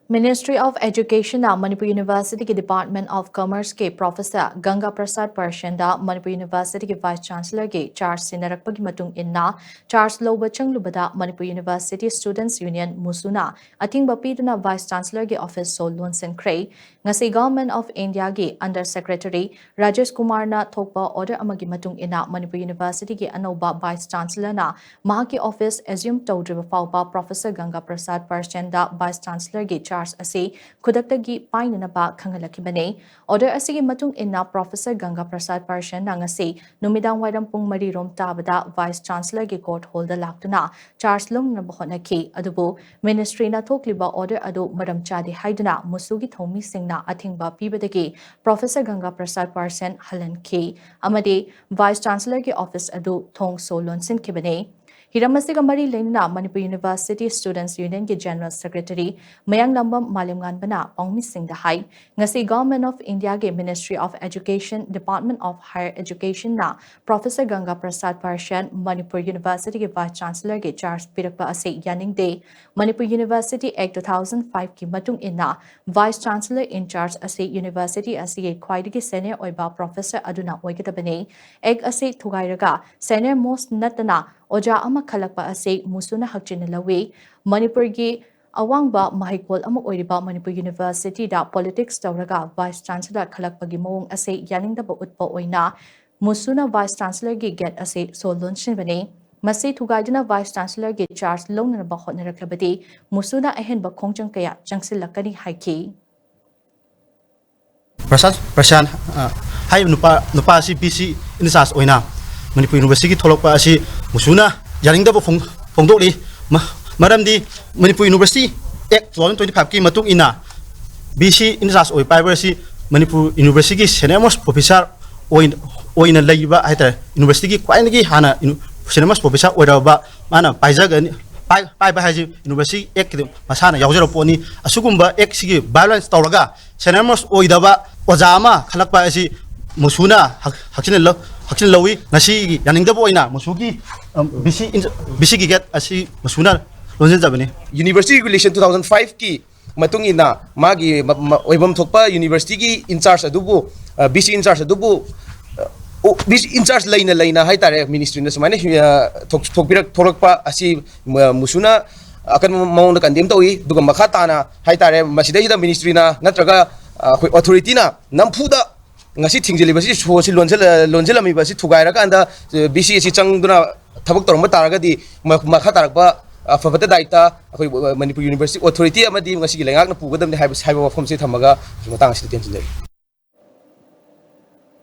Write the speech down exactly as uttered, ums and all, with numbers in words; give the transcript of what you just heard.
Ministry of Education ꯅ Manipur University ꯒꯤ Department of Commerce ꯀꯤ Professor ꯒꯪꯒꯥ ꯄ꯭ꯔꯁꯥꯗ ꯄꯔꯁꯟꯗ ꯃꯅꯤꯄꯨꯔ University ꯒꯤ Vice Chancellor ꯒꯤ charge ꯁꯤꯟꯅꯔꯛꯄꯒꯤ ꯃꯇꯨꯡ ꯏꯟꯅ, charge ꯂꯧꯕ ꯆꯪꯂꯨꯕꯗ ꯃꯅꯤꯄꯨꯔ University Students Union, ꯃꯨꯁꯨꯅ ꯑꯊꯤꯡꯕ ꯄꯤꯗꯨꯅ Vice Chancellor ꯒꯤ office ꯁꯣ ꯂꯣꯟꯁꯤꯟꯈ꯭ꯔꯦ꯫ ꯉꯁꯤ Government of India ꯒꯤ Under Secretary ꯔꯥꯖꯦꯁ ꯀꯨꯃꯥꯔꯅ ꯊꯣꯛꯄ order ꯑꯃꯒꯤ ꯃꯇꯨꯡ ꯏꯟꯅ, ꯃꯅꯤꯄꯨꯔ University ꯒꯤ ꯑꯅꯧꯕ Vice Chancellor ꯅ ꯃꯍꯥꯛꯀꯤ office assume ꯇꯧꯗ꯭ꯔꯤꯕ ꯐꯥꯎꯕ Professor ꯒꯪꯒꯥ ꯄ꯭ꯔꯁꯥꯗ ꯄꯔꯁꯟꯗ Vice Chancellor ꯒꯤ charge ꯑꯁꯤ ꯈꯨꯗꯛꯇꯒꯤ ꯄꯥꯏꯅꯅꯕ ꯈꯪꯍꯜꯂꯛꯈꯤꯕꯅꯤ꯫ Order ꯑꯁꯤꯒꯤ ꯃꯇꯨꯡ ꯏꯟꯅ, Professor ꯒꯪꯒꯥ ꯄ꯭ꯔꯁꯥꯗ ꯄꯔꯁꯟꯅ ꯉꯁꯤ ꯅꯨꯃꯤꯗꯥꯡ ꯋꯥꯏꯔꯝ ꯄꯨꯡ ꯃꯔꯤ ꯔꯣꯝ ꯇꯥꯕꯗ Vice Chancellor ꯒꯤ court hall ꯗ ꯂꯥꯛꯇꯨꯅ charge ꯂꯧꯅꯅꯕ ꯍꯣꯠꯅꯈꯤ꯫ ꯑꯗꯨꯕꯨ Ministry ꯅ ꯊꯣꯛꯂꯤꯕ order ꯑꯗꯨ ꯃꯔꯝ ꯆꯥꯗꯦ ꯍꯥꯏꯗꯨꯅ ꯃꯨꯁꯨꯒꯤ ꯊꯧꯃꯤꯁꯤꯡꯅ ꯑꯊꯤꯡꯕ ꯄꯤꯕꯗꯒꯤ Professor ꯒꯪꯒꯥ ꯄ꯭ꯔꯁꯥꯗ ꯄꯔꯁꯟ ꯍꯜꯍꯟꯈꯤ ꯑꯃꯗꯤ Vice Chancellor ꯒꯤ office ꯑꯗꯨ ꯊꯣꯡ ꯁꯣ ꯂꯣꯟꯁꯤꯟꯈꯤꯕꯅꯤ꯫ ꯍꯤꯔꯝ ꯑꯁꯤꯒ ꯃꯔꯤ ꯂꯩꯅꯅ ꯃꯅꯤꯄꯨꯔ University Students Union ꯒꯤ General Secretary ꯃꯌꯥꯡꯂꯝꯕꯝ ꯃꯥꯂꯦꯝꯉꯥꯟꯕꯅ ꯄꯥꯎꯃꯤꯁꯤꯡꯗ ꯍꯥꯏ, ꯉꯁꯤ Government of India ꯒꯤ Ministry of Education, Department of Higher Education ꯅ Professor ꯒꯪꯒꯥ ꯄ꯭ꯔꯁꯥꯗ ꯄꯔꯁꯟ, ꯃꯅꯤꯄꯨꯔ University ꯒꯤ Vice Chancellor ꯒꯤ charge ꯄꯤꯔꯛꯄ ꯑꯁꯤ ꯌꯥꯅꯤꯡꯗꯦ꯫ Manipur University Act two thousand five ꯀꯤ ꯃꯇꯨꯡ ꯏꯟꯅ, Vice Chancellor in charge ꯑꯁꯤ University ꯑꯁꯤꯒꯤ ꯈ꯭ꯋꯥꯏꯗꯒꯤ senior ꯑꯣꯏꯕ professor ꯑꯗꯨꯅ ꯑꯣꯏꯒꯗꯕꯅꯤ꯫ Act ꯑꯁꯤ ꯊꯨꯒꯥꯏꯔꯒ senior most ꯅꯠꯇꯅ ꯑꯣꯖꯥ ꯑꯃ ꯈꯜꯂꯛꯄ ꯑꯁꯤ ꯃꯨꯁꯨꯅ ꯍꯛꯆꯤꯟꯅ ꯂꯧꯏ꯫ ꯃꯅꯤꯄꯨꯔꯒꯤ ꯑꯋꯥꯡꯕ ꯃꯍꯩꯀꯣꯜ ꯑꯃ ꯑꯣꯏꯔꯤꯕ ꯃꯅꯤꯄꯨꯔ University ꯗ politics ꯇꯧꯔꯒ Vice Chancellor ꯈꯜꯂꯛꯄꯒꯤ ꯃꯑꯣꯡ ꯑꯁꯤ ꯌꯥꯅꯤꯡꯗꯕ ꯎꯠꯄ ꯑꯣꯏꯅ ꯃꯨꯁꯨꯅ Vice Chancellor ꯒꯤ gate ꯑꯁꯤ ꯁꯣ ꯂꯣꯟꯁꯤꯟꯕꯅꯤ꯫ ꯃꯁꯤ ꯊꯨꯒꯥꯏꯗꯨꯅ Vice Chancellor ꯒꯤ charge ꯂꯧꯅꯅꯕ ꯍꯣꯠꯅꯔꯛꯂꯕꯗꯤ ꯃꯨꯁꯨꯅ ꯑꯍꯦꯟꯕ ꯈꯣꯡꯖꯪ ꯀꯌꯥ ꯆꯪꯁꯤꯜꯂꯛꯀꯅꯤ ꯍꯥꯏꯈꯤ꯫ ꯄ꯭ꯔꯁꯥꯟ ꯄ꯭ꯔꯁꯥꯟ ꯑ, ꯍꯥꯏꯔꯤꯕ ꯅꯨꯄꯥ ꯅꯨꯄꯥ ꯑꯁꯤ ꯕꯤ ꯁꯤ in charge ꯑꯣꯏꯅ ꯃꯅꯤꯄꯨꯔ University ꯒꯤ ꯊꯣꯛꯂꯛꯄ ꯑꯁꯤ ꯃꯨꯁꯨꯅ ꯌꯥꯅꯤꯡꯗꯕ ꯐꯣꯡ- ꯐꯣꯡꯗꯣꯛꯂꯤ꯫ ꯃ- ꯃꯔꯝꯗꯤ Manipur University Act two thousand twenty five ꯀꯤ ꯃꯇꯨꯡ ꯏꯟꯅ ꯕꯤ ꯁꯤ in charge ꯑꯣꯏ ꯄꯥꯏꯕ ꯑꯁꯤ ꯃꯅꯤꯄꯨꯔ University ꯒꯤ senior most professor ꯑꯣꯏꯅ ꯑꯣꯏꯅ ꯂꯩꯕ ꯍꯥꯏꯇꯥꯔꯦ꯫ University ꯒꯤ ꯈ꯭ꯋꯥꯏꯗꯒꯤ ꯍꯥꯟꯅ ꯏꯅꯨ- senior most professor ꯑꯣꯏꯔꯕ ꯃꯥꯅ ꯄꯥꯏꯖꯒꯅꯤ꯫ ꯄꯥꯏ- ꯄꯥꯏꯕ ꯍꯥꯏꯁꯤ University Act ꯀꯤꯗꯤ ꯃꯁꯥꯅ ꯌꯥꯎꯖꯔꯕ ꯄꯣꯠꯅꯤ꯫ ꯑꯁꯤꯒꯨꯝꯕ Act ꯁꯤꯒꯤ violence ꯇꯧꯔꯒ senior most ꯑꯣꯏꯗꯕ ꯑꯣꯖꯥ ꯑꯃ ꯈꯜꯂꯛꯄ ꯑꯁꯤ ꯃꯨꯁꯨꯅ ꯍꯛ- ꯍꯛꯆꯤꯟꯅ ꯂꯧ- ꯍꯛꯆꯤꯟꯅ ꯂꯧꯏ꯫ ꯉꯁꯤꯒꯤ ꯌꯥꯅꯤꯡꯗꯕ ꯑꯣꯏꯅ ꯃꯨꯁꯨꯒꯤ, ꯑꯝ, B C in- B C ꯒꯤ gate ꯑꯁꯤ ꯃꯨꯁꯨꯅ ꯂꯣꯟꯁꯤꯟꯖꯕꯅꯤ꯫ University Regulation two thousand five ꯀꯤ ꯃꯇꯨꯡ ꯏꯟꯅ ꯃꯥꯒꯤ ꯃ-, ꯃ-, ꯑꯣꯏꯐꯝ ꯊꯣꯛꯄ universityꯒꯤ in charge ꯑꯗꯨꯕꯨ, ꯑ, VC in charge ꯑꯗꯨꯕꯨ, ꯑ, ꯑꯣ, VC in charge ꯂꯩꯅ ꯂꯩꯅ ꯍꯥꯏꯇꯥꯔꯦ, ministryꯅ ꯁꯨꯃꯥꯏꯅ, ꯑ, ꯊꯣꯛ-, ꯊꯣꯛꯄꯤꯔꯛ-, ꯊꯣꯛꯂꯛꯄ ꯑꯁꯤ ꯃ-, ꯃꯨꯁꯨꯅ ꯑꯀꯟꯕ ꯃꯑꯣꯡꯗ condemn ꯇꯧꯏ꯫ ꯑꯗꯨꯒ ꯃꯈꯥ ꯇꯥꯅ ꯍꯥꯏꯇꯥꯔꯦ, ꯃꯁꯤꯗꯩꯁꯤꯗ ministryꯅ ꯅꯠꯇ꯭ꯔꯒ, ꯑ, ꯑꯩꯈꯣꯏ authorityꯅ ꯅꯝꯐꯨꯗ ꯉꯁꯤ ꯊꯤꯡꯖꯤꯜꯂꯤꯕꯁꯤ, ꯁꯣꯁꯤ ꯂꯣꯟꯁꯤꯜ-, ꯂꯣꯟꯁꯤꯜꯂꯝꯃꯤꯕ ꯑꯁꯤ ꯊꯨꯒꯥꯏꯔꯀꯥꯟꯗ, ꯑ, VC ꯑꯁꯤ ꯆꯪꯗꯨꯅ ꯊꯕꯛ ꯇꯧꯔꯝꯕ ꯇꯥꯔꯒꯗꯤ ꯃ-, ꯃꯈꯥ ꯇꯥꯔꯛꯄ ꯑꯐꯕꯇ ꯗꯥꯏꯇ ꯑꯩꯈꯣꯏ ꯃꯅꯤꯄꯨꯔ university authority ꯑꯃꯗꯤ ꯉꯁꯤꯒꯤ ꯂꯩꯉꯥꯛꯅ ꯄꯨꯒꯗꯕꯅꯤ ꯍꯥꯏꯕ, ꯍꯥꯏꯕ ꯋꯥꯐꯝꯁꯤ ꯊꯝꯃꯒ ꯃꯇꯥꯡ ꯑꯁꯤꯗ ꯇꯦꯟꯁꯤꯟꯖꯔꯤ꯫